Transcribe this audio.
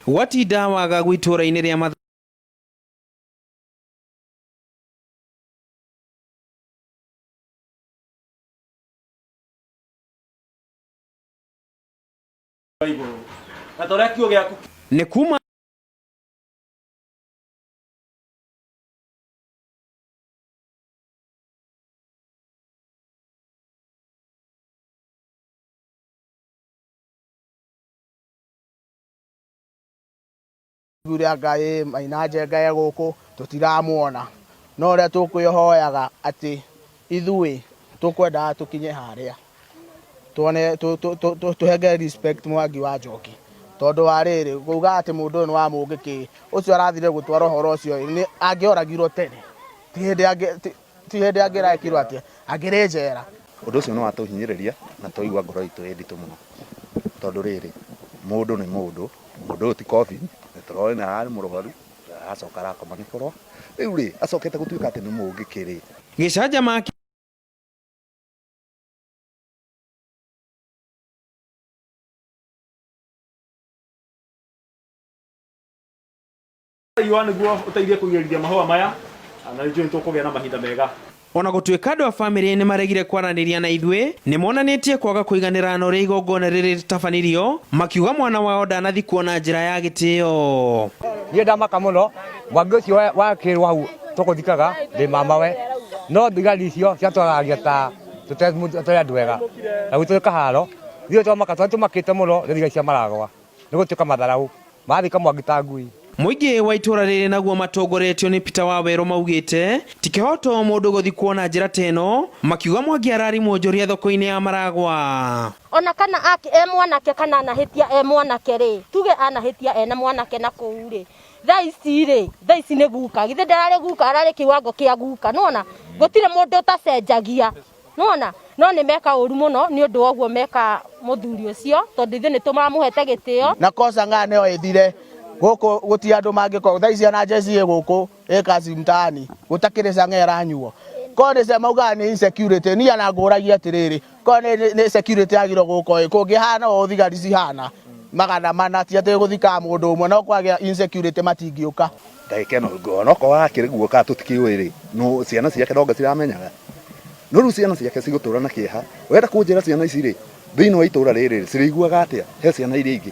Gwatinda wagagu itũra-inĩ rĩa Igũrũ na ta ũrĩa kiugo gĩaku Nĩ kuma Ũrĩa Ngai Maina Njenga e gũkũ tũtiramuona, no ũrĩa tũkwĩhoyaga atĩ ithuĩ tũkwendaga tũkinye harĩa tuone tũhengere respect Mwangi wa Njoki, tondũ wa rĩrĩ kuga atĩ mũndũ ũyũ nĩ wa mũngĩkĩ ũcio arathire gũtwara ũhoro ũcio nĩ angĩoragirwo tene, ti hĩndĩ ti hĩndĩ angĩrekirwo atĩa, angĩrĩ njera. Ũndũ ũcio nĩ watũhinyĩrĩria na twaigua ngoro itũ ĩ nditũ mũno, tondũ rĩrĩ, mũndũ nĩ mũndũ, mũndũ ũyũ ti coffin, nĩ tũroĩ nĩ ararĩ mũrwaru, aracoka arakoma nĩ kũrwara, rĩu rĩ, acokete gũtuĩka atĩ nĩ mũngĩkĩ rĩ. Gĩcanjama. Riũa nĩguo ũteithie kũgirĩrĩria mahũa maya na nĩ njũĩ nĩ tũkũgĩa na mahinda mega. Ona gũtuĩka andũ a famĩlĩ nĩ maregire kwaranĩria na ithuĩ, nĩ monanĩtie kwaga kũiganĩra na ũrĩa igongona rĩrĩ rĩtabanirio, makiuga mwana wao ndanathikwo na njĩra ya gĩtĩo. Niĩ ndamaka mũno Mwangi ũcio wakĩrwo hau tũkũthikaga ndĩ mamawe, no thigari icio ciatwaragia ta tũtarĩ andũ ega na gwitũ nĩ kaharo. Ithuĩ twamaka tũmakĩte mũno nĩ thigari cia Maragwa nĩ gũtuĩka matharaũ. Mathika Mwangi ta ngui. Mũingĩ wa itũra rĩrĩ naguo matongoretio nĩ Peter Wawerũ maugĩte ti kĩhoto mũndũ gũthikwo na njĩra ta ĩno, makiuga Mwangi ararĩ mwonjoria thoko-inĩ ya Maragwa. Ona kana e mwanake kana anahĩtia e mwanake rĩ, tuge anahĩtia ena mwanake na kũu rĩ, thaa ici rĩ, thaa ici nĩ guka, githĩ ndararĩ guka, ararĩ kĩwango kĩa guka, nĩwona? Gũtirĩ mũndũ ũtacenjagia. Nĩwona? No nĩ meka ũru mũno nĩ ũndũ wa ũguo meka mũthuri ũcio, tondũ ithuĩ nĩ tũramũhete gĩtĩo. Na kosa ng'a nĩyo ĩthire gũkũ gũtirĩ andũ mangĩkorwo thaa ici ona njeci ĩ gũkũ ĩ kazi mtaani gũtakĩrĩ cang'a ĩranyuo korwo nĩ maugaga nĩ insecurity niĩ ona ngũragia atĩrĩrĩ korwo nĩ security yagĩrĩirwo gũka ĩ kũngĩhana ũũ thigari cihana 400 ti atĩ gũthikaga mũndũ ũmwe no kwagĩa insecurity matingĩũka. Ndagĩka ĩno onokorwo arakĩrĩ guo kana tũtikĩũĩ rĩ, no ciana ciake no anga ciramenyaga. No rĩu ciana ciake cigũtũra na kĩeha. Ũrenda kũnjĩra ciana ici rĩ, thĩinĩ wa itũra rĩrĩ rĩ, cirĩiguaga atĩa he ciana iria ingĩ?